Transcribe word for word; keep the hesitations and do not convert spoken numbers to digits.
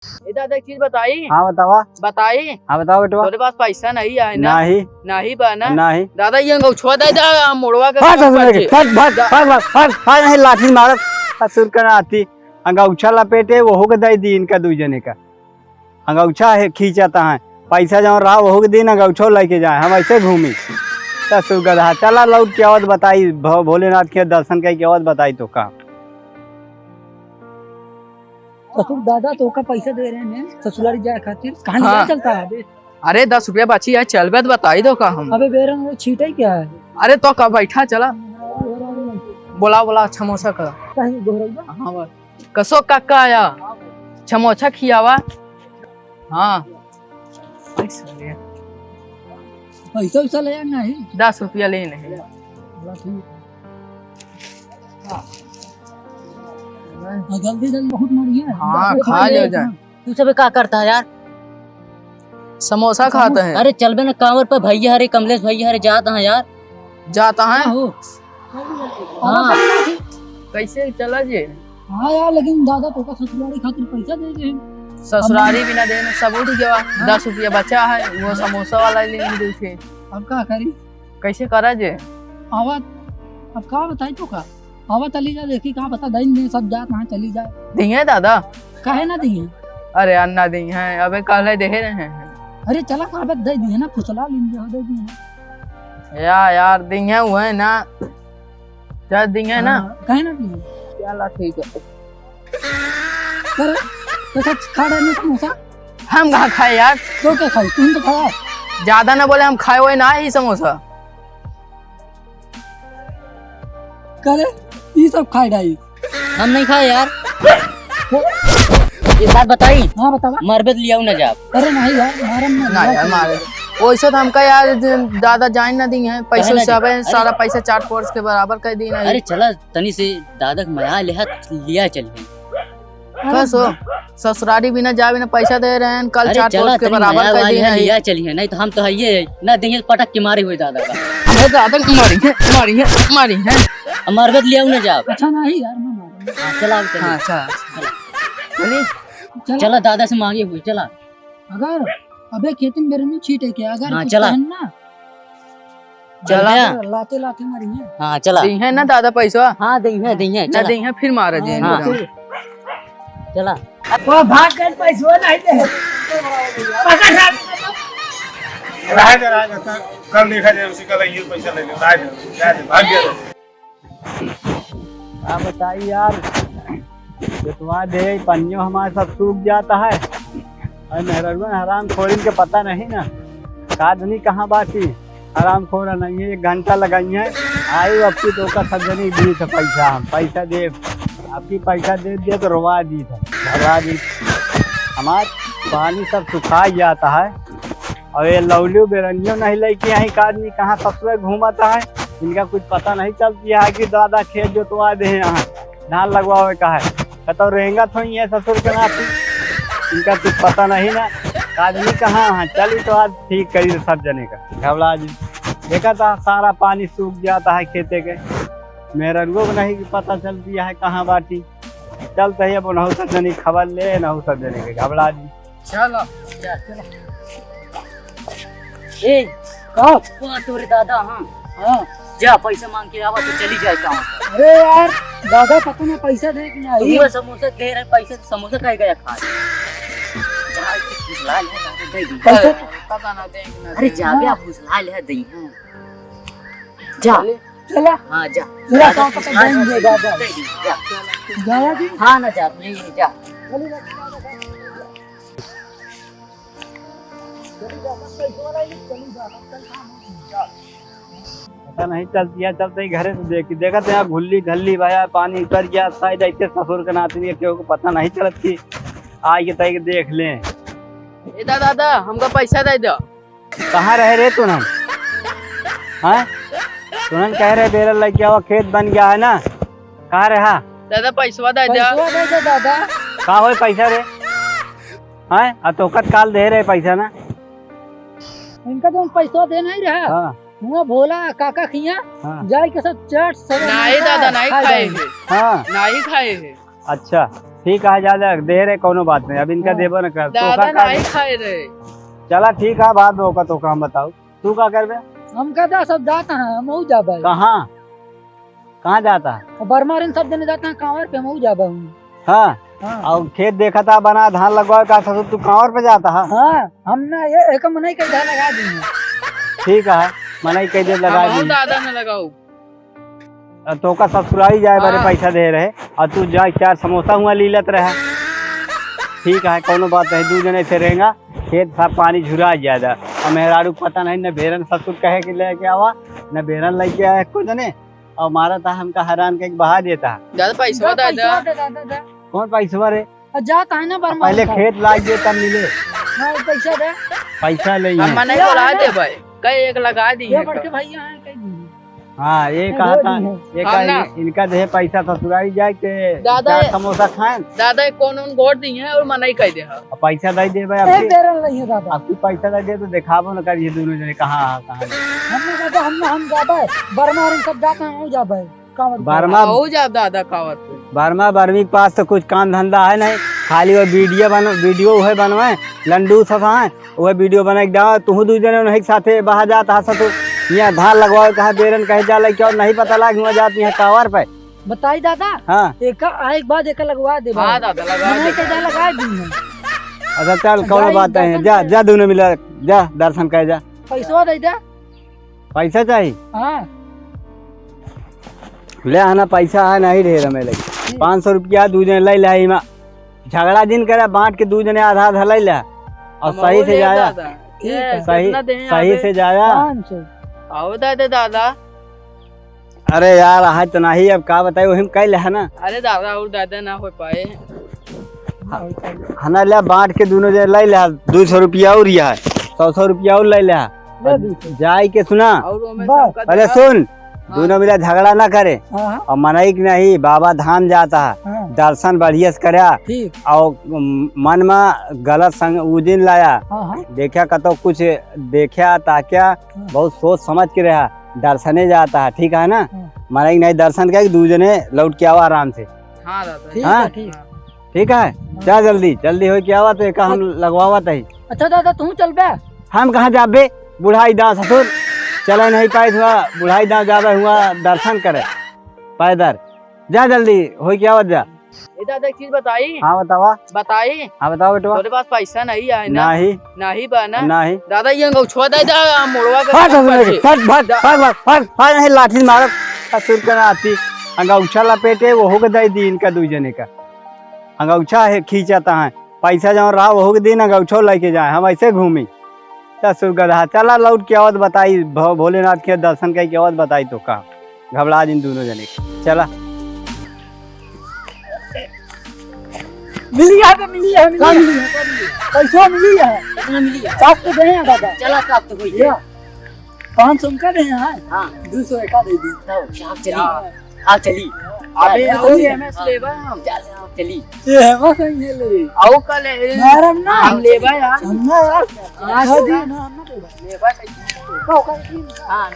ए दादा, एक चीज बताई। हाँ, बतावा। बताई। हाँ, बतावा बेटवा। तोरे पास पैसा नहीं है ना? नहीं। नहीं बा ना? नहीं। दादा, ये अंगौछवा दे दे, हम मोड़वा के भाग, भाग, भाग, भाग, भाग, भाग, भाग, नहीं, लाठी मारत, ससुर के नाती। अंगौछा लपेटे, वहू के दे दी इनका दुइ जने का। अंगौछा है, खींचत हैं। पैसा जौन रहा, वहू के दिन अंगौछो लेके जाए, हम ऐसे घूमी। ससुर गधा, चला लौट के आवत बताई, भो-, भोलेनाथ के दर्शन करके आवत बताई तो का। ससुर दादा, तोका पैसा दे रहे हैं ससुरारी जाए खातिर, कहाँ ले हाँ। चलता है अबे? अरे, दस रुपया बची है, चलबे तो बताई दो का हम। अबे बेरन, वो छीटे क्या है? अरे, तो का बैठा, चला। बोला, बोला, समोसा का। कहीं गोरैया? हाँ, बस। कसो काका आया, समोसा खियावा। हाँ। पैसा वैसा ले या नहीं? दस रुपया ले नहीं। बोला, ठीक है। हाँ, जल्दी जल्दी बहुत मारी है। हाँ, खा ले जा। तू सब का करता है यार? समोसा खाते हैं। अरे चलबे ना कांवर पर, भैया हरे, कमलेश भैया हरे, जाता है यार। जाता है? हो। हाँ। कैसे चला जे? हाँ यार, लेकिन दादा तोका ससुरारी खातिर पैसा दे दे। ससुरारी बिना देने सब उठ गया। हाँ। दस रुपया बचा है, वो समोसा वाला ले दे थे। अब का करी? कैसे करा जे? आवा, अब का बताई तोका? आवा चली जा, देखी का पता दइन दे, सब जात वहाँ चली जाए। दिए दादा? काहे ना दिए? अरे अन्ना दिए हैं, अबे कहले देहे रहे हैं। अरे चला का, अबे दे दिए ना, फुसला लीन दे, दे दिए। या यार, दिए हुए ना। जा दिए ना? हाँ, काहे ना दिए? चला ठीक है। अरे, तो सच खा रहे हैं समोसा? हम कहाँ खाए यार? तो क्या खाए? तुम तो खाया। ज्यादा ना बोले, हम खाए हुए ना ही समोसा। करे, ई सब खाए डाई। हम नहीं खाए यार। एक बात बताई? हाँ, बतावा। मरबे तो लियाऊ ना जाब। अरे नहीं यार, मारम ना, ना यार, मारे। वैसे तो हमका यार ज-, ज्यादा जान ना दी है, पैसे काहे ना सब दी? है, अरे सारा पैसा चाट पोर्स के बराबर कर दी ना। अरे चला, तनी से दादा के मया लेहा, लिया चलिए। अरे बस हो, ससुरारी बिना जावे ना पैसा दे रहे हैं, कल अरे चाट चला, पोर्स के तनी बराबर मया कर वाली दी है, नहीं। लिया चलिए, नहीं तो हम तो है ये ना देंगे, पटक के मारे हुए दादा का। अरे दादा मारी है, मारी है, मारी है। अब मरबे तो लियाऊ ना जाब। अच्छा नहीं यार, मैं मारूंगा। हाँ, चला, चला। हाँ, चला। चला। चलिए। चला। चला, दादा से मांगे हुए, चला। अगर अबे खेत में बेरनु छीटे के, अगर हाँ, कुछ चला। कहन ना, चला। अगर लाते लाते मारी है। हाँ, चला। दी है ना दादा पैसा? हाँ, दी है, दी है, ना चला। दी है, फिर मारा जी हाँ, इनको। चला। चला। वो भाग गए, पैसवा नहीं दे। पकड़ साहब। रह दे, रह दे, कल, कल देखा जाए, उसी कल ये पैसा ले ले, रह दे, रह दे, भाग गया। का बताई यार, जोतवा दे, पनियो हमार सब सूख जाता है। और मेहररुआ हरामखोरिन के पता नहीं ना, का धनी कहाँ बाटी। हरामखोर नहीं है, एक घंटा लगाई है, आई अब की तो ओकर सब जनी दी थे पैसा, हम पैसा दे, आपकी पैसा दे दिया तो रोवा दी था, घबरा दी। हमार पानी सब सुखा जाता है। और ये लौलियो बेरनियो नहीं लेके आई, का आदमी कहाँ ससुरे घूमता है, इनका कुछ पता नहीं चलती है कि दादा खेत जोतवा दे यहाँ, धान लगवावे का है, कतौ रेंगत होई है ससुर के नाती, इनका कुछ पता नहीं ना, का आदमी कहाँ है। चली तो आज ठीक करी सब जने का, घबरा जी। देखा था सारा पानी सूख जाता है खेते के, मेहररुओ को नहीं पता चलती है कहाँ बाटी। चलते ही अब उनहु सब जने खबर ले, इनहु सब जने के घबरा जी। चलो, जा, चलो। ए, का? वो तोरे दादा, हाँ। हाँ। जा, पैसा मांग के आवा तो चली जाए काम। अरे यार, दादा पता ना पैसा दे कि नहीं। तू समोसा दे रहे, पैसा, समोसा खाए गया खा। जा, फुसला ले, दादा दे दी। पैसा? पता ना दे कि ना अरे दे। जा बे, हाँ। फुसला ले, दे, हाँ। जा। चला। हाँ, जा। चला, दादा का पता फुसला ले, देंगे, दादा। दे दी, जा। दादा जी। हाँ ना, जा, यही है, जा। चलो, जा। पता नहीं चलती है, चलते ही घरे से देखी, देखत है, घुल्ली घल्ली भया, पानी उतर गया, शायद ऐसे ससुर के नाती के केहू को पता नहीं चलत कि आइ के तई के देख लें। ए दा-, दादा, हमका पैसा दे दो। कहाँ रहे रे तूने? हाँ? तूने कह रहे बेरा लग गया, वो खेत बन गया है ना? कहाँ रहा? दादा, पैसवा दे दो। पैसवा दे दो, दादा। का होय पैसा रे? हैं? आ तोकत काल दे रहे पैसा ना? इनका तो हम पैसा दे नहीं रहा। हाँ। हुआ भोला काका खिया, हाँ। जाए के सब चाट सब नहीं खाए दादा, नहीं खाए खाए हैं। हैं। हाँ। नहीं खाए हैं। अच्छा। ठीक है, जा, जा, दे रहे, कौनो बात नहीं, अब इनका हाँ। देबो न कर, दादा तोका का नहीं खाए रहे। चला ठीक है, बाद में होगा, तोका हम बताओ, तू का करबे? हम कहता सब जाता है, हम हो जाबे। कहाँ? कहाँ जाता है? और बर्मा रिन सब जने जाता है कांवर पे, हम हो जाबे हूँ। हाँ। हाँ। और खेत देखा था बना, धान लगवाए का ससुर, तू कांवर पे जाता है? हाँ, हम ना ये एक मनई के इधर लगा दी। ठीक है, मनई के इधर लगा हम दी। दादा न लगाऊ। अब तोका ससुरारी जाए बारे हाँ। पैसा दे रहे, और तू जाए चार समोसा हुआ लीलत रहे। ठीक है, कौनो बात नहीं, दू जने से रहेगा, खेत साफ पानी झुरा जाए दा। और मेहरारू के पता नहीं, न भेरन ससुर कहे के लेके आवा, न भेरन लेके आए एको जने, और मारा था हमका हैरान के बहा देता। दादा पैसा दा, दे दा। पैसा दे, दा, दा, दा। कौन पैसवा रे? आ, जाता है ना अब बर्मा पहले का। खेत लाग दे तब मिले। हाँ, पैसा दे। पैसा ले हम हैं। मने बोला दे भाई, कई एक लगा दी ये है बड़के का। भैया हैं, कई दी। हाँ, ये नहीं, कहा दो था, दी है। ये हम कहा ना। इन-, इनका दे पैसा ससुरारी जाए के दादा चार ये, समोसा खाएं। दादा ये कौन उन गोड़ दी है और मना ही कह दे है। अब पैसा दे दे भाई, ए, आपकी, बेरल नहीं है दादा। आपकी पैसा दे दे तो दिखाबो ना कर ये दोनों जने कहाँ है, कहाँ नहीं। हम ना दादा, हम ना, हम जाबे। बर्मा और सब जाता है, हम जाबे। कांवर पे। बर्मा, हो जा दादा कांवर पे। बर्मा बर्मी के पास तो कुछ काम धंधा है नहीं, खाली वो वीडियो बन-, वीडियो उहे बनवाए, लंडू सब हैं, उहे वीडियो बना के डाल, तू दू जने उन्हीं के साथे बहा जात हा ससुर, यहाँ धान लगवाओ, कहा बेरन कहे जा लेके और नहीं पता लाग हुआ जात यहाँ कांवर पे। बताई दादा, हाँ। एक आए के बाद एक लगवा दे हाँ भाई। दादा, लगा नहीं दे। तो जा लगा दी है। अच्छा चल, कौनो जाई बात नहीं है, दर्शन जा, करे। जा दोनों मिला, जा दर्शन कर जा। पैसवा दे दे। पैसा चाही? हाँ। ले आना, पैसा है नहीं ढेर हमें लगे। ठीक। पाँच सौ रुपया दू जने ले ले, इमा झगड़ा जिन करे, बांट के दू जने आधा आधा ले ले। और हम सही वो से ले जाया। दादा। ठीक है। सही, कितना दें सही आधे? से जाया। पाँच सौ। आओ दादा, दादा। अरे यार, आज तो नहीं, अब का बताई, वही में कह ले है ना। अरे दादा, और दादा ना हो पाए। हाँ, है ना, ले बांट के दोनों जने ले ले, दू सौ रुपया और यह है, सौ सौ रुपया और ले ले। ले दू सौ। जाए के सुना। और वो में बस। सबका अरे देना। सुन, हाँ। दोनों मिला झगड़ा ना करे। हाँ, हाँ। और मनई के नहीं, बाबा धाम जाता है, हाँ। दर्शन बढ़िया से करा। ठीक। और मन में गलत संग उदिन लाया। हाँ, हाँ। देखा कतो कुछ, देखा ताक्या, हाँ। बहुत सोच समझ के रहा, दर्शने जाता है, ठीक है ना? हाँ। मनई के नहीं दर्शन करके दू जने लौट के आवा आराम से। हाँ दादा। ठीक हाँ? है, ठीक। ठीक है, जा जल्दी, जल्दी होई के आवा तो एका हम लगवावत है। अच्छा दादा, तू चल बे। हम कहाँ जाबे? बुढ़ाई दाँव ससुर, चले नहीं पाइत हुआ, बुढ़ाई दाँव जाबे हुआ दर्शन करे पैदल। जा जल्दी होई के आवत जा। ए दादा, एक चीज बताई। हाँ, बतावा। बताई। हाँ, बताओ बेटवा। तोरे पास पैसा नहीं है ना? नहीं। नहीं बा ना? नहीं। दादा, ये अंगौछवा दे दे, आ, मोड़वा के फट, फट, फट, फट, फट, फट, नहीं, लाठी मारब। ससुर के नाती। अंगौछा लपेटे, वहू के दे दी इनका दू जने का। अंगौछा है, खींचता है। पैसा जौन रहा, वहू के दिन अंगौछो लेके जाए। हम ऐसे घूमी। ससुर गधा, चला लौट के आवत बताई, भो-, भोलेनाथ के दर्शन करके आवत बताई तो का। घबरा जिन दोनों जने। चला। मिली है तो मिली है, मिली का है। मिली है, का मिली है? पैसा मिली है। कितना मिली है? सात सौ दे हैं दादा। चला, सात सौ कोई या। पाँच सौ उनका दे हैं। हाँ। दो सौ एका दे दी। तो, चल, चली। हाँ। हाँ, चली। अबे, चल, ओ चली। एम एस हाँ। लेबा हम। चल, हाँ, चली। ये है, बस हम ये ले। आओ, कल ए-, मारम ना। हम लेबा यार। हम ना यार। हाँ, हाँ, दी, हाँ। ना, हम ना लेबा। लेबा चाहिए। का, का, हाँ।